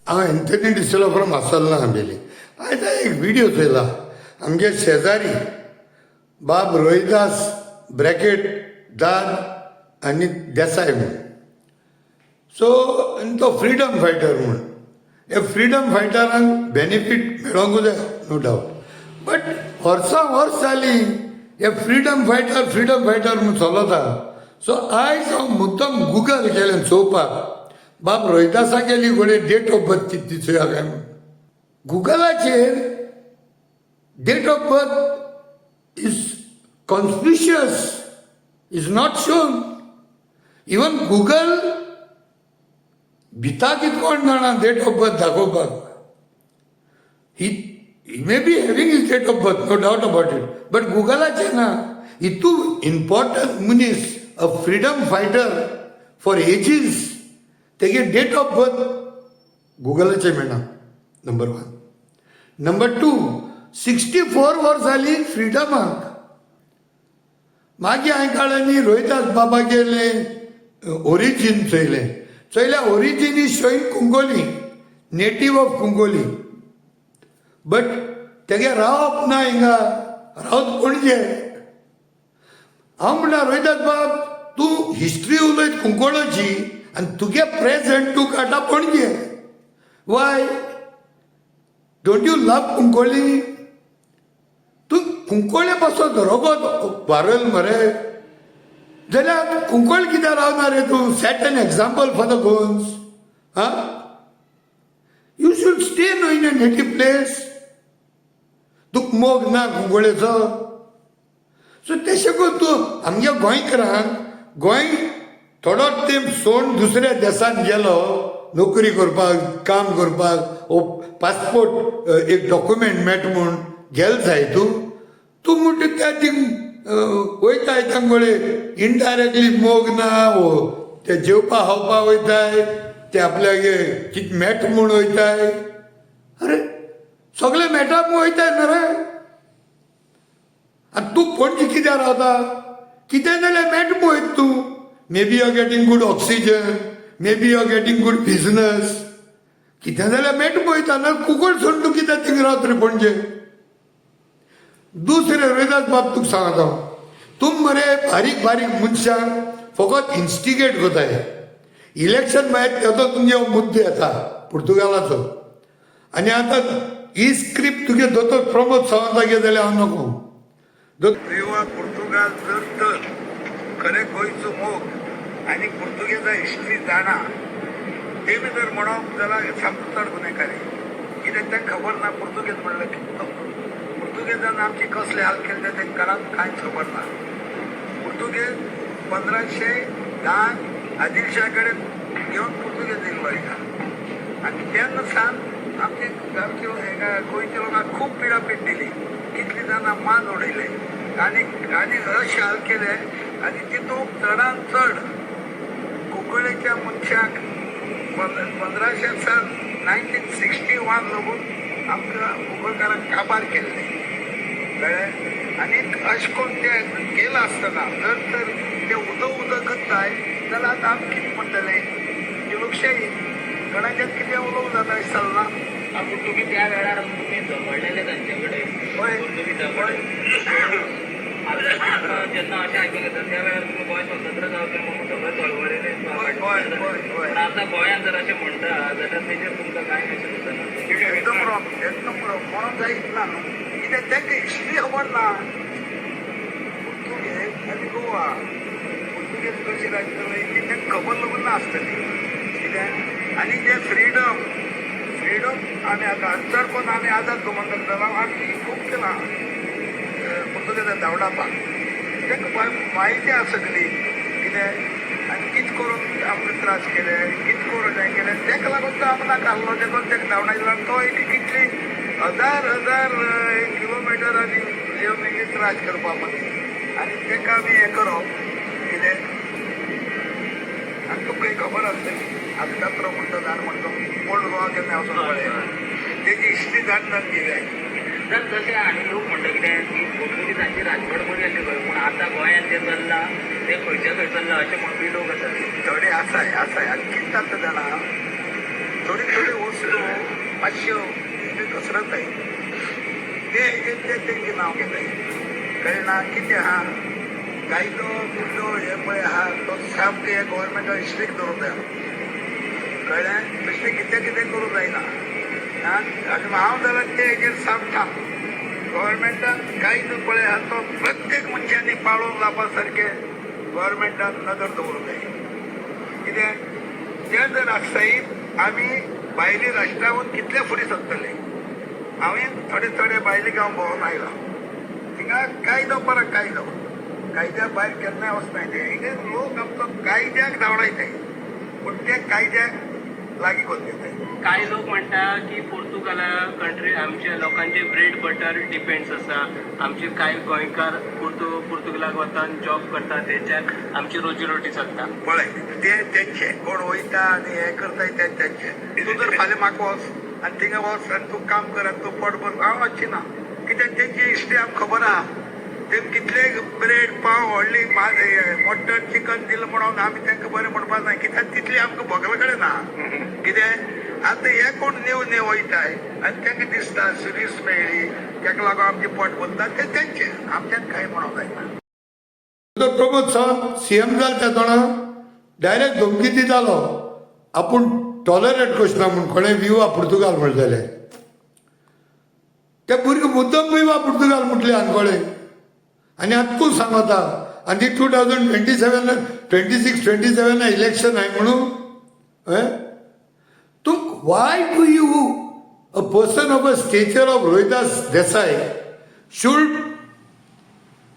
हांव Anthony D'Silva from आसलना Ambelim. आयज हांवें एक व्हिडियो चोयला. आमगे शेजारी बाब रोहिदास ब्रॅकेट दाद आनी देसाय म्हूण. सो आनी तो फ्रिडम फायटर म्हूण. हे फ्रिडम फायटरांक बेनिफीट मेळोंकूच जाय, नो डावट. बट वर्सां वर्स जालीं हे फ्रिडम फायटर, फ्रिडम फायटर म्हूण चलता. सो आयज हांव मुद्दम गुगल केलें चोवपाक, बाब रोहिदासागेली घडये डेट ऑफ बर्थ कितें ती चोया काय म्हूण. गुगलाचेर date of birth is conspicuous, is not shown. Even Google भिता कित कोण जाणा डेट ऑफ बर्थ दाखोवपाक. He may be having his date of birth, no doubt about it, but गुगलाचेर ना. हितू इम्पॉर्टंट मनीस, a freedom fighter for ages, तेगे date of birth गुगलाचेर मेळना, number one. Number two, 64 वर्स जाली फ्रिडमाक. मागीर हांवें कळ्ळें न्ही, रोहिदास बाबा गेले origin चोयलें. चोयल्यार origin is showing Cuncolim, native of Cuncolim, but तेगे रावप ना हिंगा, रावत पणजे. हांव म्हणटा, रोहिदास बाब, तूं हिस्ट्री उलयत कुंकळची आनी तुगे प्रेझेंट तूं काडटा Panaji. Why don't you love Cuncolim? तूं कुंकळे पासून रोगोत वारयल मरे, जाल्यार कुंकळ कित्याक रावना रे तूं? Set an example for the Goans. हा, you should stay no in a native place. तुका मोग ना कुंकळेचो? सो तेशें करून तूं आमगे गोंयकारांक, गोंय थोडो तेंप सोड दुसऱ्या देशांत गेलो नोकरी करपाक, काम करपाक, ओ पासपोर्ट एक डॉक्युमेंट मेळटा म्हूण गेल जाय. तूं तूं म्हणटा त्या थिंग वयताय, तांगोळे इनडायरेक्टली मोग ना. वो ते जेवपा खावपा वयताय, ते आपल्यागे कितें मेळटा म्हूण वयताय. अरे, सगळे मेळटा म्हूण वयताय न्हू रे. आनी तूं पणजे कित्याक रावता? कितें जाल्यार मेळटा म्हूण वयता तूं. Maybe you are getting good oxygen, maybe you are getting good business. कितें जाल्यार मेळटा म्हूण वयता ना. कुंकळ सोडून तूं कित्याक थिंग रावता रे पणजे? दुसरें, रोहिदास बाब, तुका सांगता हांव, तूं मरे बारीक बारीक मनशांक फकत इन्स्टिगेट करताय. इलेक्शन मागीर तेजो तुमगे मुद्दो येता पुर्तुगालाचो. आनी आतां ही स्क्रिप्ट तुगे दोतोर प्रमोद सावंतागे जाल्यार हांव नको. रेवा पुर्तुगाल जर तर खरें गोंयचो मोग आनी पुर्तुगेजा हिस्ट्री जाणा तेमी जर म्हणप जाल्यार सामको चड गुन्हेकारी. कित्याक तांकां खबर ना पुर्तुगेज म्हणल्यार कितें तो. पुर्तुगेजान आमची कसले हाल केले ते तांकां कांयच खबर ना. पुर्तुगेज 1510 आदिलशाह कडेन घेवन पुर्तुगेज येयलो हिंगा आनी तेन्ना सावन आमची गांवची हांगा गोंयच्या लोकांक खूब पिडापीड दिली. कितली जाणां मान उडयले आनी आनी अशे हाल केले. आनी तितूंत चडान चड कुंकळेच्या मनशाक 1500 साल 1961 लागून आमकां कुंकळकारांक काबार केल्ले, कळ्ळें? आनी अशें करून ते केलां आसतना जर तर ते उदक उदक करताय जाल्यार आतां आमी कितें म्हणटले की लोकशाही कोणाच्यान कितें उलोवंक जाता अशें चलना. पूण तुमी त्या वेळार तुमी झगडलेले तांचे कडेन, पुर्तुगीजा कडेन. आतां जेन्ना अशें आयकूंक येता, त्या वेळार तुमी गोंय स्वतंत्र जावचें म्हणून सगळें चळवळीनी. हय हय हय हय पण आतां गोंयांत जर अशें म्हणटा जाल्यार तेजेर तुमकां कांय अशें दिसना? एकदम रॉंग, एकदम रॉंग. म्हणून जायत ना न्हू. कित्याक तांकां हिस्ट्री खबर ना. पुर्तुगेज आनी गोवा, पुर्तुगेज कशी राज्य ती तांकां खबर लागून ना आसतली कित्याक. आनी ते फ्रिडम, फ्रिडम आमी आतां चड करून आमी आजाद गोमंतक जाला. आमी खूब केलां पुर्तुगेजाक धांवडावपाक. तांकां म्हायती आसा सगळी कितें आनी कितें करून आमकां त्रास केले, कितें करून हें केलें. ताका लागून तो आमकां नाका आसलो देखून ताका धांवडायलो. आनी तो एक कितली हजार हजार किलोमिटर आनी येवन मागीर त्रास करपा मदीं आनी ताका आमी हें करप कितें. आनी तुमकां खबर आसतली, आजकात्रो म्हणटा जाण म्हणटा, ओल्ड गोवा केन्ना वचून पळय, तेजी हिस्ट्री जाणून घेवया. तर तशें आनी लोक म्हणटा कितें की पुर्तुगीजांची राजवट बरी आसली खंय, पूण आतां गोंयांत जें चल्लां तें खंयच्या खंय चल्लां अशें म्हणपी लोक आसात. थोडे आसाय, आसाय. आनी कितें जाता जाणा, थोडी थोडी वस्तू वस्तू मातश्यो कसरत आहे ते हेजेर ते तेंचें नांव घेताय. कळ्ळें ना कितें आहा, कायदो बियदो हे पळय आहा तो सामकें हे गोवोरमेंटान स्ट्रीक दवरूंक जाय. कळ्ळें? तशें कितें कितें करूंक जायना. आनी हांव जाल्यार ते हेजेर साप ठाम, गोवोरमेंटान कायदो पळय आहा तो प्रत्येक मनशांनी पाळूंक लावपा सारकें गोवोरमेंटान नदर दवरूंक जाय. कितें तें जर आसत, आमी भायली राष्ट्रावून कितले फुडें सरतले. हांवें थोडे थोडे भायले गांव भोंवन आयला, थिंगा कायदो परत कायदो, कायद्या भायर केन्नाय वचनाय ते. हिंगा लोक आमचो कायद्याक धांवडायताय, पूण ते कायद्याक लागीं करून घेताय. कांय लोक म्हणटा की पोर्तुगाला कंट्री आमच्या लोकांचे ब्रेड बटर डिपेंड्स आसा. आमचे कांय गोंयकार पुर्तुगालाक वतान जॉब करता, तेच्यार आमची रोजी रोटी चलता. पळय, ते तेंचे कोण वयता आनी हें करताय ते तेंचे. तूं जर फाल्यां म्हाका वच आनी थिंगा वच आनी तूं काम कर आनी तूं पोट भर, हांव वचची ना. कित्याक तेंची हिस्ट्री आमकां खबर आहा. ते कितले ब्रेड पाव व्हडली मटन चिकन दिलें म्हणून आमी तांकां बरें म्हणपाक जाय, कित्याक तितली आमकां भोगले कडेन ना. कितें आतां हे कोण न्यू न्यू वयताय आनी तांकां दिसता सर्वीस मेळ्ळी, ताका लागून आमचें पोट भरता, ते तेंचे, आमच्यान कांय म्हणूंक जायना. तो प्रमोद सावंत सीएम जालो त्या तोणा डायरेक्ट धमकी दितालो, आपूण टॉलरेट करना म्हूण कोणें विवा पुर्तुगाल म्हणलेले. ते भुरगे मुद्दम विवा पुर्तुगाल म्हटले आनकोळे. आनी आतां तूं सांगता आनी 2027, 26, 27 election आहे म्हणून हय तूं. Why do you, a person of a stature of Rohidas Desai, should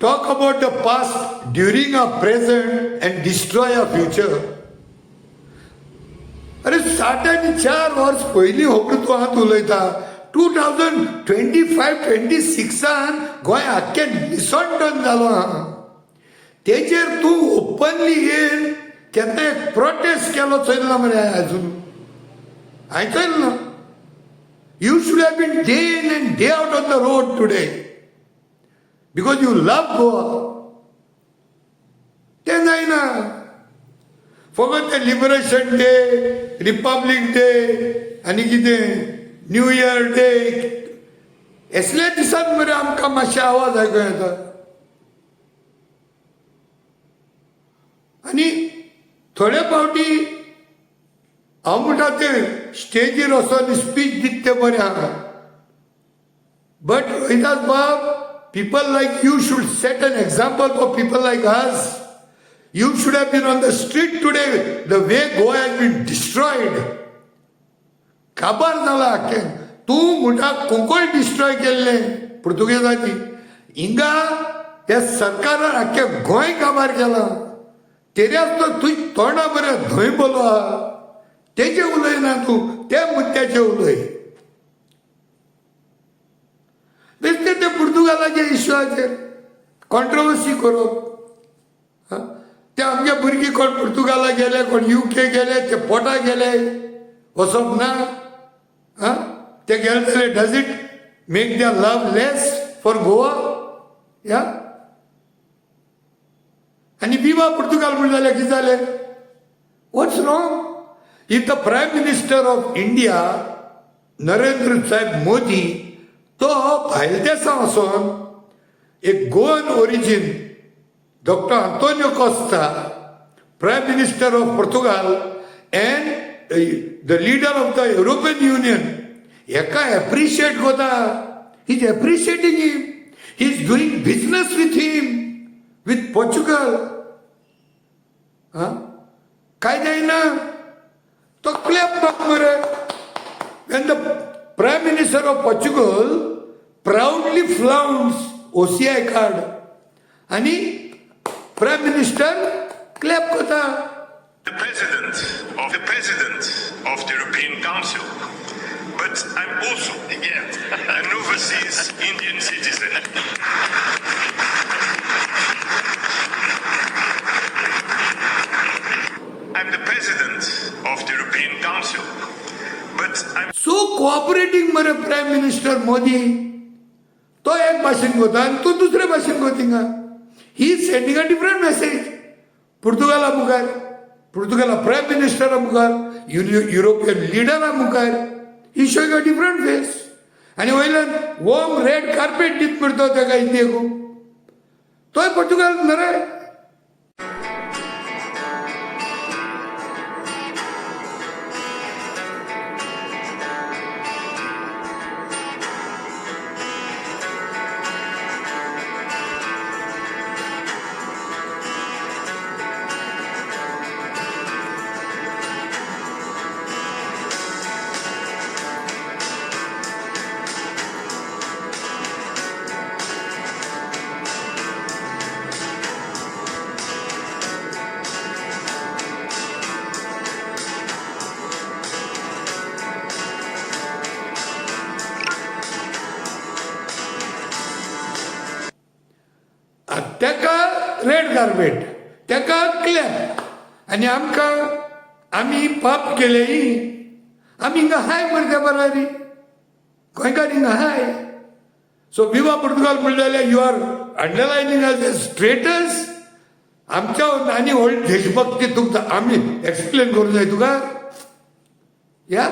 talk about the past during our present and destroy our future? अरे, 60 आनी 4 वर्स पयलीं खबर तूं आतां उलयता. 2025, 26 सान गोंय आख्खें निसणटन जालो आहा, तेजेर तूं ओपनली येवन केन्ना एक प्रोटेस्ट केलो चोयला मरे हांवें? अजून हांवें चोयलो ना. You should have been day in and day out on the road today because you love Goa. तें जायना. फकत ते लिबरेशन डे, रिपब्लीक डे आनी कितें न्यू इयर डे, असल्या दिसांत मरे आमकां मातशे आवाज आयकूं येता. आनी थोडे फावटी हांव म्हणटा, ते स्टेजीर वचोन स्पीच दिता तें बरें आहा, बट रोहिदास बाब, people like you should set an example for people like us. You should have been on the street today, the way Goa has been destroyed. काबार जाला आख्खें. तूं म्हणटा कोंकण डिस्ट्रॉय केल्लें पुर्तुगेजाची, हिंगा ह्या सरकारान आख्खें गोंय काबार केलां. तेरी आसतो तुज तोंडा बरें धंय बोलो आहा, तेजें उलयना तूं, त्या मुद्द्याचेर उलय. बेश्टे ते पुर्तुगालाच्या इश्यूचेर कॉन्ट्रोवर्सी करप. आं, ते आमगे भुरगीं कोण पुर्तुगाला गेले, कोण युके गेले, ते पोटा गेले, वचप ना. आं, ते गेले जाल्यार does it make their love less for Goa? या आनी विवा पुर्तुगाल म्हण जाल्यार कितें जालें? What's wrong if the Prime Minister of India Narendra Saheb Modi तो भायल्या देसां वचोन एक Goan origin Doctor Antonio Costa, Prime Minister of Portugal and the leader of the European Union, हेका एप्रिशिएट करता? He is appreciating him, he is doing business with him, with Portugal. काय जायना तो clap मार मरे. When the Prime Minister of Portugal proudly flaunts OCI card आणि Prime Minister clap करता. The President of the European Council, but I'm also again an overseas Indian citizen. I'm the President of the European Council, but I'm so cooperating मरे prime minister Modi. तो एक भाशेन कोता आनी तूं दुसरे भाशेन कोता. थिंगा he sending a different message पुर्तुगाला मुखार, पुर्तुगाला प्रायम मिनिस्टरा मुखार, युरोपियन लिडरा मुखार. He showing a different face. आनी वयल्यान वॉर्म रेड कार्पेट दीत म्हणटा ताका इंडियेकू. तोय पोर्तुगाल मरे. ताका रेड कार्पेट, ताका क्लॅप, आनी आमकां आमी पाप केले. आमी हिंगा हाय मरे त्या बराबरी गोंयकार हिंगा हाय. सो विवा पुर्तुगाल म्हणलें जाल्यार you are underlining as a status. आमच्या आनी व्हड देशभक्ती तुमकां आमी एक्सप्लेन करूं जाय तुका. या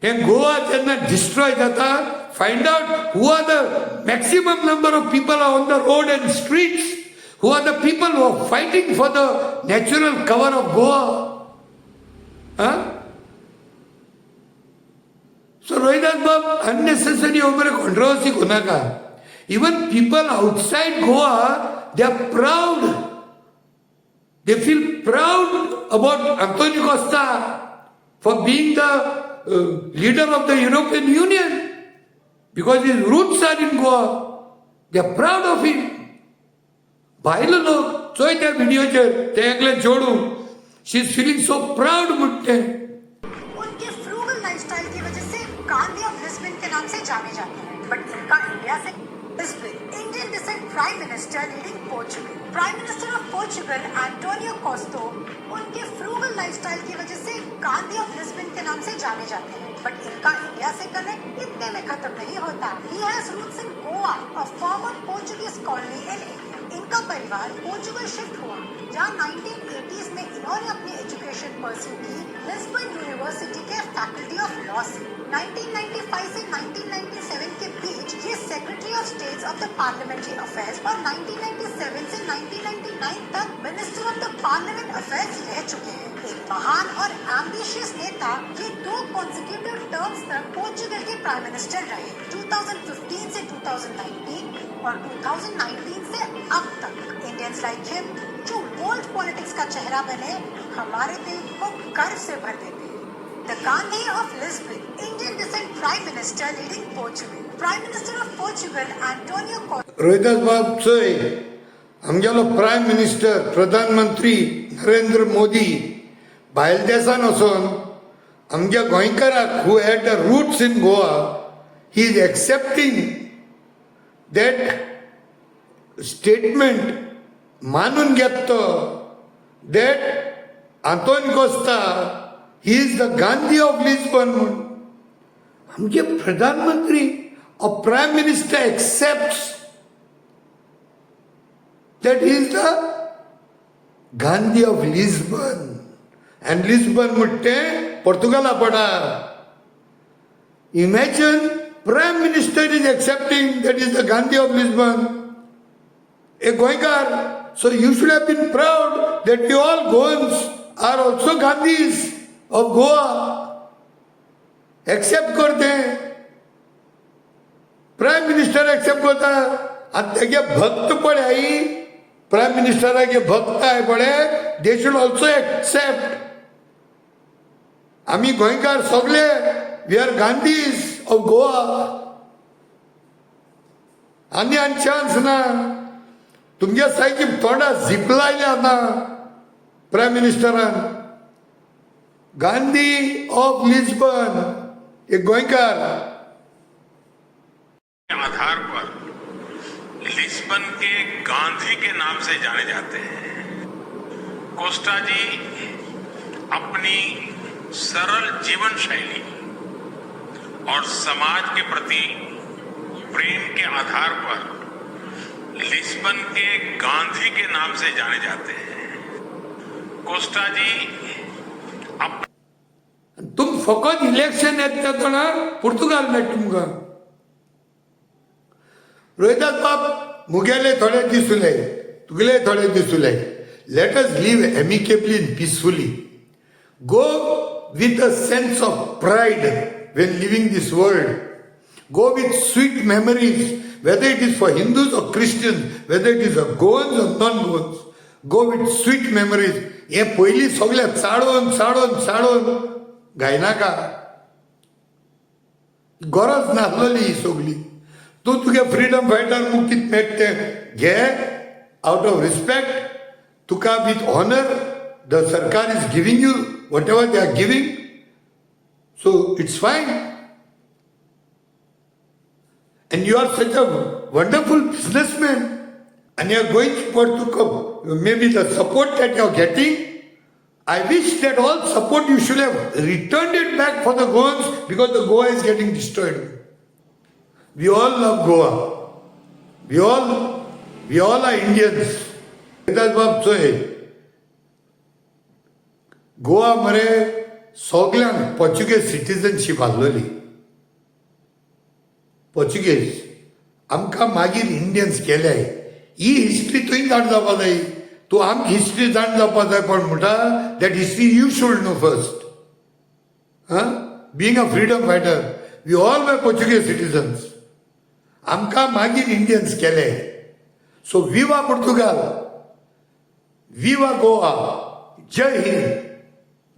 हे गोवा जेन्ना डिस्ट्रॉय जाता, find out who are the maximum number of people are on the road and streets, who are the people who are fighting for the natural cover of Goa. Ah, so Rohidas Babu, unnecessary हो मरे controversy करूं नाका. Even people outside Goa, they are proud. They feel proud about Antonio Costa for being the leader of the European Union because his roots are in Goa. They are proud of him. भायलो लोक चोय त्या व्हिडिओचेर ते एकले जोडून, she is feeling so proud म्हणटे. उनके frugal lifestyle की वजह से गांधी ऑफ लिस्बन के नाम से जाने जाते हैं, बट इनका India Se. Lisbon, Indian descent Prime Minister leading Portugal. Prime Minister of Portugal Antonio Costa उनके फ्रूगल लाइफस्टाइल की वजह से गांधी ऑफ लिस्बन के नाम से जाने जाते हैं, बट इनका इंडिया से कनेक्ट इतने में खत्म नहीं होता. He has roots in Goa, a former Portuguese colony in India. इनका परिवार पोर्चुगल शिफ्ट हुआ, जहां 1980s में इन्होंने अपनी एजुकेशन परस्यू की Lisbon university K faculty of law Se. 1995 Se 1997 K beach ये Secretary of States of the Parliamentary Affairs Aur 1997 Se 1999 Tak Minister of the Parliament Affairs रह चुके हैं. एक महान और एम्बिशियस नेता, ये दो कॉन्सिक्यूटिव टर्म्स तक पोर्चुगल के प्राइम मिनिस्टर रहे, 2015 से 2019 और 2019 से अब तक. इंडियंस लाइक हिम जो वर्ल्ड पॉलिटिक्स का चेहरा बने, हमारे दिल को गर्व से भर देते हैं. The Gandhi of Lisbon, Indian descent Prime Minister leading Portugal. Prime Minister of Portugal, Antonio Costa. Rohidas बाब, चोय, आमगेलो प्रायम मिनिस्टर प्रधानमंत्री नरेंद्र मोदी भायल देसान वचोन आमच्या गोंयकाराक who had the roots in Goa, he is accepting that statement. मानून घेत तो that Antonio Costa he is the Gandhi of Lisbon म्हूण. आमचे प्रधानमंत्री, a Prime Minister accepts that he is the Gandhi of Lisbon. And Lisbon म्हणटे पोर्तुगाला पडा. Imagine, Prime Minister is accepting that is the Gandhi of Lisbon, a गोंयकार. So you should have been proud that we all Goans are also Gandhis of Goa. Accept करते, prime minister accept करता. आनी तेगे भक्त पळय, prime मिनिस्टरागे भक्त आहे पळय, they should also accept. आमी गोंयकार सगळे we are Gandhis of Goa. आनी आनी चान्स ना. तुमच्या सारकी तोंडा झिप लायल्या आतां प्रायम मिनिस्टरान. गांधी ऑफ लिस्बन, एक गोंयकार. आधार पर लिस्बन के गांधी के नाम से जाने जाते हैं. कोस्टा जी अपनी सरल जीवन शैली और समाज के प्रति प्रेम के आधार पर लिस्बन के गांधी के नाम से जाने जाते हैं. कोस्टा जी तुम फकत इलेक्शन येता त्या तोंडार पुर्तुगाल मेळटा तुमकां. रोहिदास बाब, मुगेले थोडे दीस उरले, तुगेले थोडे दीस उरले. Let us live amicably and peacefully. Go with a sense of pride when leaving this world. Go with sweet memories, whether it is for Hindus or Christians, whether it is a Goans or non-Goans. Go with sweet memories. हे पयलीं सगळे चाळोवन चाळोवन चाळोवन घायनाका. गरज नासलेली ही सगळी. तूं तुगे freedom fighter मुख कितें मेळटा तें घे आवट ऑफ रिस्पेक्ट. तुका with honour the सरकार is giving you whatever they are giving, so it's fine. And you are such a wonderful businessman and you are going for to come, maybe the support that you are getting, I wish that all support you should have returned it back for the Goans, because the Goa is getting destroyed. We all love Goa. We all are Indians. बाब, चोय, गोवा मरे सगल्यांक Portuguese citizenship आसलेली. Portuguese आमकां मागीर Indians केले. ही history तुवें जाण जावपा जाय. तूं आमकां हिस्ट्री जाण जावपा जाय पण म्हणटा, that history you should know first. Ah, being a freedom fighter, we all were Portuguese citizens. आमकां मागीर इंडियन्स केले. So viva Portugal, viva Goa. जय हिंद,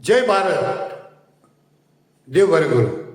जय भारत. देव बरें करूं.